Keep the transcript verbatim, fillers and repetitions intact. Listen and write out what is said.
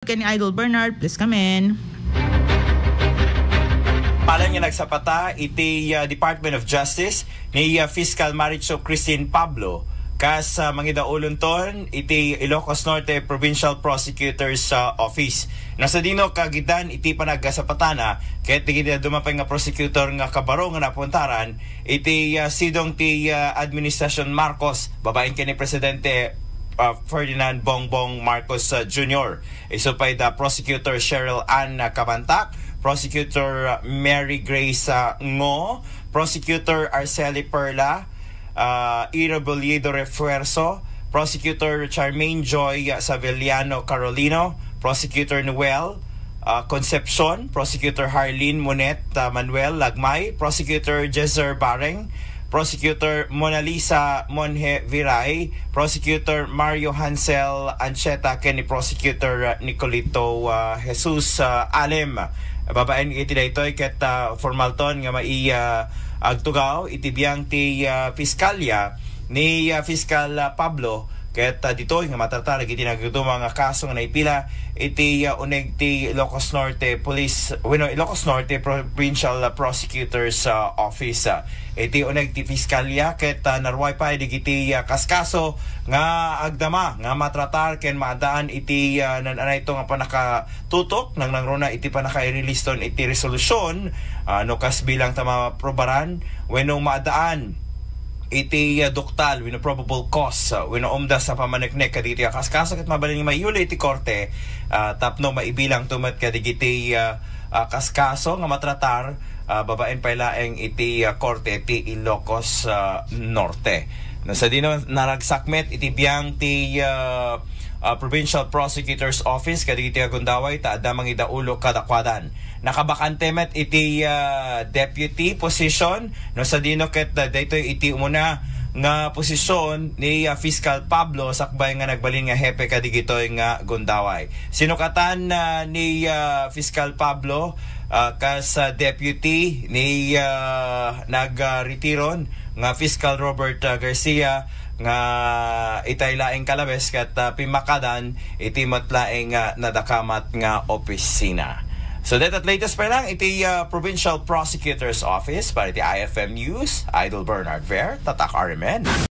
Ken ni Idol Bernard, please come in. Palem nga nagsapata iti, ah, Department of Justice ni, ah, Fiscal Maricho Christine Pablo kas, ah, mangidaulonton iti Ilocos Norte Provincial Prosecutor's, ah, Office. Nasadino kagitan iti panagsapatana ket dagiti dumapay nga prosecutor nga kabaro nga napuntaran iti, ah, sidong ti, ah, Administrasyon Marcos, babaen ken ni Presidente, ah, Ferdinand Bongbong Marcos, ah, Junior. Isu pay da Prosecutor Cheryl Ann Cabantac, Prosecutor Mary Grace, ah, Ngo, Prosecutor Arceli Perla, ah, Ira Bollido Refuerzo, Prosecutor Charmaine Joy Saveliano Carolino, Prosecutor Noel, ah, Concepcion, Prosecutor Harleen Monet, ah, Manuel Lagmay, Prosecutor Jezer Bareng, Prosecutor Mona Lisa Monje Viray, Prosecutor Mario Hansel Ancheta, ken ni Prosecutor, ah, Nicolito, ah, Jesus, ah, Alem. Babaen iti daytoy ket, ah, formalton nga mai, ah, agtugaw iti biang ti, ah, piskalya ni, ah, Fiskal, ah, Pablo ket, ah, ditoy nga matratar dagiti nagduduma nga kaso nga naipila iti, ah, uneg ti Ilocos Norte Police, wenno Ilocos Norte Provincial, ah, Prosecutor's, ah, Office. Ah, iti uneg ti piskalya ket, ah, naruay pay dagiti, ah, kaskaso nga agdama nga matratar ken maadaan iti, ah, nan-anayto nga pannakatutok nangnangruna iti pannakaireliston iti resolusyon, ah, no kas bilang ta maprobaran wenno maadaan iti, ah, duktal wenno probable cause, ah, wenno umdas a pammaneknek kadagiti kaskaso ket mabalin nga maiyuli iti korte, ah, tapno maibilangto met kadagiti, ah, ah, kaskaso nga matratar, ah, babaen pay laeng iti, ah, korte ti Ilocos, ah, Norte. Nasadino naragsak met iti biang ti, ah, ah, Provincial Prosecutor's Office kadagiti agundaway ta adda mangidaulo kadakuadan. Nakabakante met iti, ah, deputy position, nasadino ket, ah, daytoy iti umuna nga posisyon ni, ah, Fiscal Pablo sakbay nga nagbalin nga hepe kadigitoy nga gundaway. Sinukatan, ah, ni, ah, Fiscal Pablo, ah, kas, ah, deputy ni, ah, nag, ah, retiron nga Fiscal Robert, ah, Garcia nga itay laeng kalabes ket, ah, pimmakadan iti met laeng nga nadakamat nga opisina. So, that at latest pa lang iti, ah, Provincial Prosecutor's Office para iti I F M News, Idol Bernard Ver, Tatak R M N.